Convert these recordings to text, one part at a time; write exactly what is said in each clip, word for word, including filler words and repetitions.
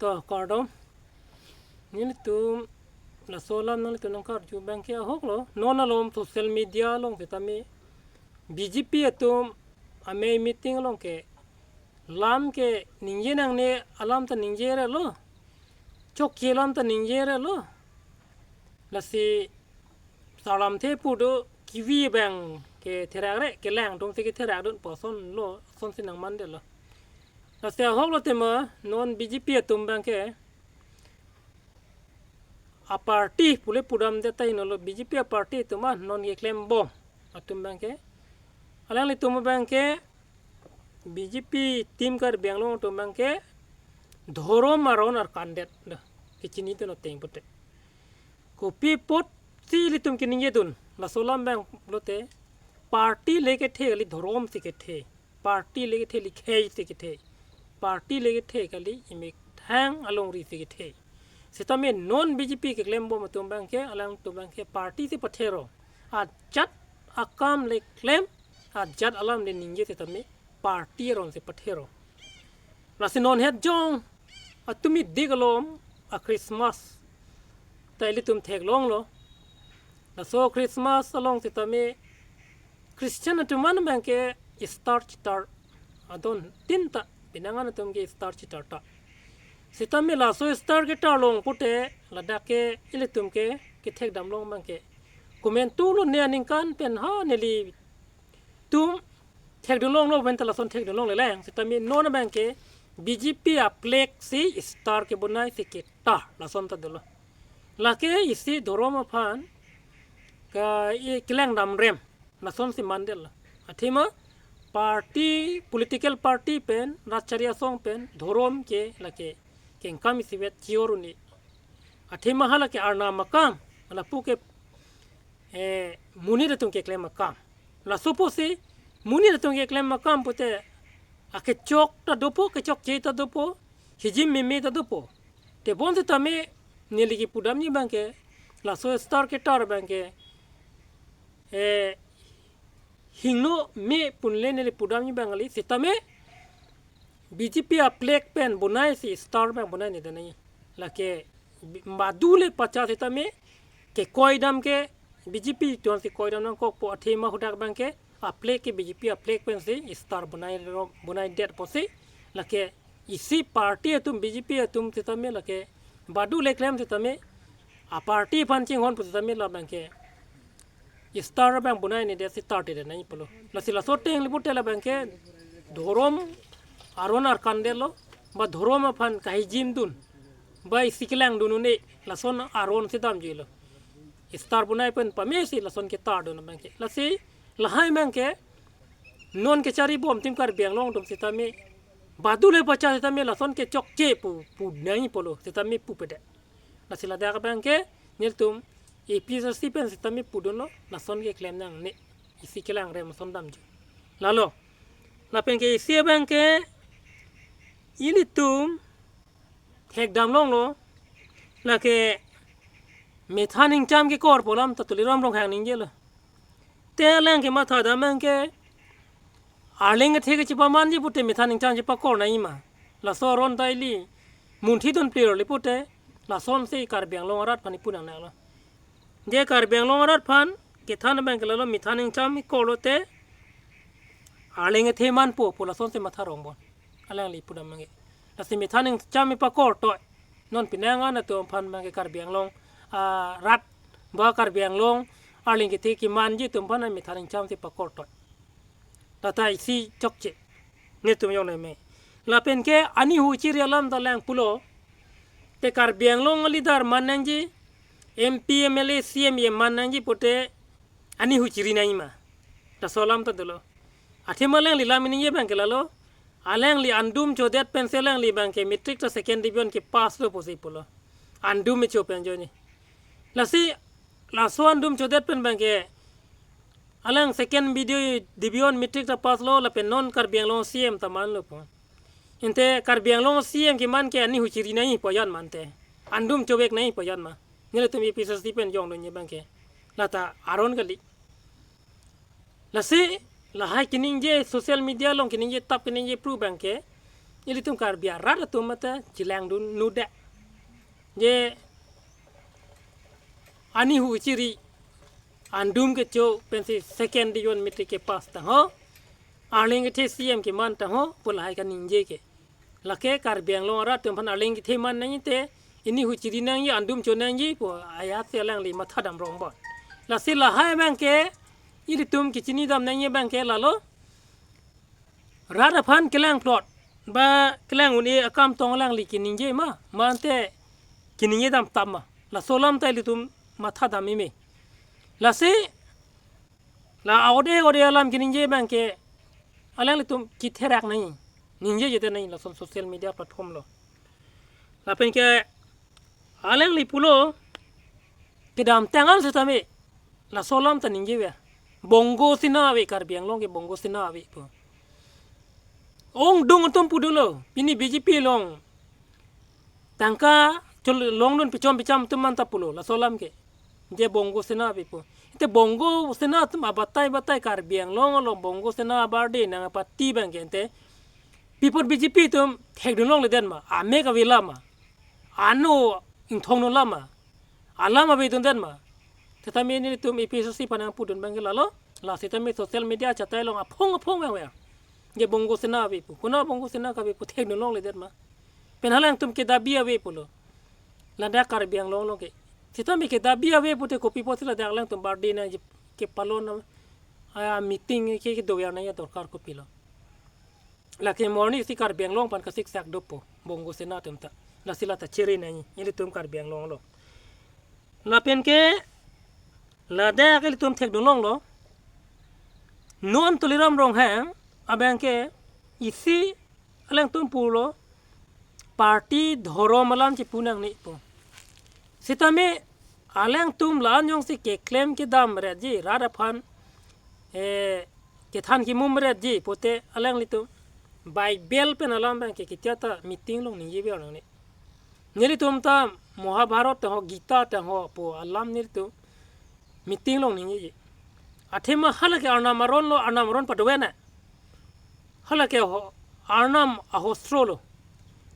To kardom. Nelitum laso alam nanglitum nangkarju abangke ahoklo. Non alom social media along setame B J P atum amei meeting along ke lam ke ningje nangne alam ta ningje relo. Chokche alam ta ningje relo. Lasi salam the pu do kivi abangke therak re, kelang atum si ketherak dun pu asonlo, asonsi nangmandetlo. Lasi ahoklo tema non B J P atum abangke a party pule pudamdet tahai nolo, B J P a party atum a non keklembom atum abangke. Alanglitum abangke B J P team Karbi Anglong atum abangke dhorom aron arkandet do, kechinidun ateng pute. Kopi apotsi ilitum keningjedun, laso alam abang lote party le kethe kali, dhorom si kethe. Party le kethe, likhei si kethe. Party le kethe kali, imethang alongri si kethe. Setame non B J P keklembom atum abangke, alangtum abangke party si pathero. Ajat akam le klem, ajat alam le ningje setame party aron si pathero. Lasi non het jong atumi dik alom a Christmas ta ilitum theklonglo. Laso Christmas along setame Christian atum an abangke star chetar adon tin ta, pinangan atum ke star chetar ta. Setame laso star ketar long pute ladak ke ilitum ke kethekdam long abangke komantu lo, ne aningkan pen ha nelitum thekdun longlo pen ta lason thekdun longle lang. Setame non abangke B J P a flag si star kebonai si ketar lason ta dolo. Lake isi dhorom aphan ka-, i-, kelangdam rem lasonsi mandetlo. Athema party, political party pen, rachari asong pen dhorom ke lake kengkam isivet chior un-e. Athema hala ke arnam akam, lapu ke, eh, monit atum keklem akam. Laso pusi monit atum keklem akam pute akechok ta dopo, kechokche ta dopo, hijim meme ta dopo. Tebon setame neli kepudamji abangke, laso star ketar abangke, eh, hingno me pu le neli pudamji abang kali, setame B J P a flag pen bonai si star abang bonai ne danai. Lake badu le pacha setame kekoidam ke B J P atum si koidam nangkokpo, athema hadak abangke a flag ke B J P a flag pensi star bonai ro-, bonaidet pusi, lake isi party atum, B J P atum setame lake badu le klem setame a party aphan chinghon pu setame labangke star abang bonai nedet si tar te nai pulo. Lasi laso ateng le pute labangke dhorom aron arkandetlo, ba dhorom aphan kahijim dun, ba isi kelangdun un-e, lason aron si damjuilo. Star bonai pen pame si lason ketardun abangke. Lasi lahai abangke non kecharibom team Karbi Anglong atum setame badu le pacha setame lason kechokche pu, pu nai pulo, setame pupedet. Lasi ladak abangke nelitum A P S C pen setame pudunlo, lason keklem nangne, isi kelang rem lason damju. Lalo, lapenke isi abangke ilitum thekdam longlo, lake metha ningcham kekor pu alam ta Tuliram Ronghang ningjelo. Te alang kematha dam abangke arleng kethe kechepamanji pute metha ningcham chepakor nai ma. Laso aron ta ili munthi dun plir le pute, lasonsi Karbi Anglong arat aphan ipu nangnelo. Je Karbi Anglong arat aphan kethan abangke lalo, metha ningcham ikorlo te arleng kethe manpo pu lasonsi matha rongbom. Alangli pudam abangke. Lasi metha ningcham ipakor toi. Non pinangan atum aphan abangke Karbi Anglong, ah, rat ba Karbi Anglong arleng kethe kemanji atum aphan metha ningcham si pakor toi. Lata isi chokche. Netum yong nai me. Lapenke ani huchiri alam ta lang pulo. Te Karbi Anglong a leader man nangji, M P, M L A, C M man nangji pute ani huchiri nai ma. Laso alam ta dolo. Athema alangli lam ningje abangke lalo, alangli andum chodet pensi alangli abangke matric ta second division kepass lo pusi pulo. Andum me cho pen ajoine. Lasi laso andum chodet pen abangke alang second video division matric ta pass lo lapen non Karbi Anglong C M ta manlo pu. Ante Karbi Anglong C M keman ke ani huchiri nai pu ajat ma ante. Andum chovek nai pu ajat ma. Nelitum A P S C pen jongdunji abangke. Lata aron kali. Lasi lahai keningje social media along keningje tap keningje pru abangke ilitum Karbi arat atum mate chelangdun nude. Je anihu chiri andum kecho pensi second division matric kepass tangho, arleng kethe C M keman tangho pu lahai kaningje ke. Lake Karbi Anglong arat atum aphan arleng kethe man nangji te, inihu chiri nangji, andum cho nangji pu ajat si alangli matha dam rong bon. Lasi lahai abangke ilitum kechinidam nangji abangke lalo, rat aphan kelang plot ba kelang un-e akam tong alangli keningje ma, mante keningje dam tam ma, laso alam ta ilitum matha dam meme. Lasi la ode ode alam keningje abangke alanglitum ketherak nangji, ningjeje te nangji lason social media platform lo. Lapen ke alangli pulo kedamtang an setame laso alam ta ningje ave. Bongo Sena ave, Karbi Anglong ke Bongo Sena ave pu. Ongdung atum pudunlo, pini B J P along tangka chol longdun pichom picham atum manta pulo laso alam ke. Je Bongo Sena ave pu. Te Bongo Sena atum abatai batai Karbi Anglong along Bongo Sena abarde nangpati abangke te, pi apot B J P atum thekdun longledet ma, amek ave alam ma, ano ingthong no alam ma, alam avedundet ma. Setame nelitum A P H L C aphan nangpudun abangke lalo, la setame social media achatai along aphong aphong vang vang. Je Bongo Sena ave pu, konat Bongo Sena kave pu thekdun longledet ma. Pen halangtum ke dabi ave pulo. Ladak Karbi Anglong along ke. Setame ke dabi ave pute kopi apotsi ladak alangtum barde nangji kepalon a meeting ke kedo ya nangji adorkar kopilo. Lake morning si Karbi Anglong aphan kasiksak dopo Bongo Sena atum ta. Lasi la ta chere nangji ilitum Karbi Anglong lo. Lapen ke ladak ilitum thekdun longlo. Non Tuliram Ronghang abangke isi alangtum pulo party dhorom alam chepu nangne pu. Setame alangtum la-an jongsi keklem kedam retji, rat aphan eh, kethan kemum retji pute alanglitum Bible pen alam abangke ketia ta meeting along ningje ave nangne. Nelitum ta Mahabharat tangho, Gita tangho pu alam nelitum meeting along ningjeje. Athema halake Arnam aron lo, Arnam aron padoven na. Halake ho, Arnam ahostro lo.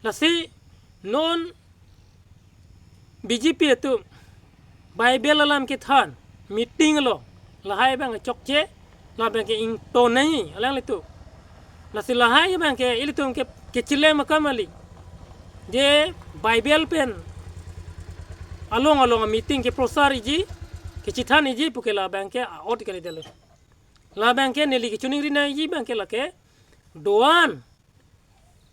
Lasi non B J P atum Bible alam kethan meeting lo, lahai abang chokche, la abangke ingtonai alanglitum. Lasi lahai abangke ilitum ke kechilem akam kali. Je Bible pen along along meeting keprosar iji, kechethan iji puke la abangke a-ot kali detlo. La abangke neli kechiningri nangji abangke lake do-an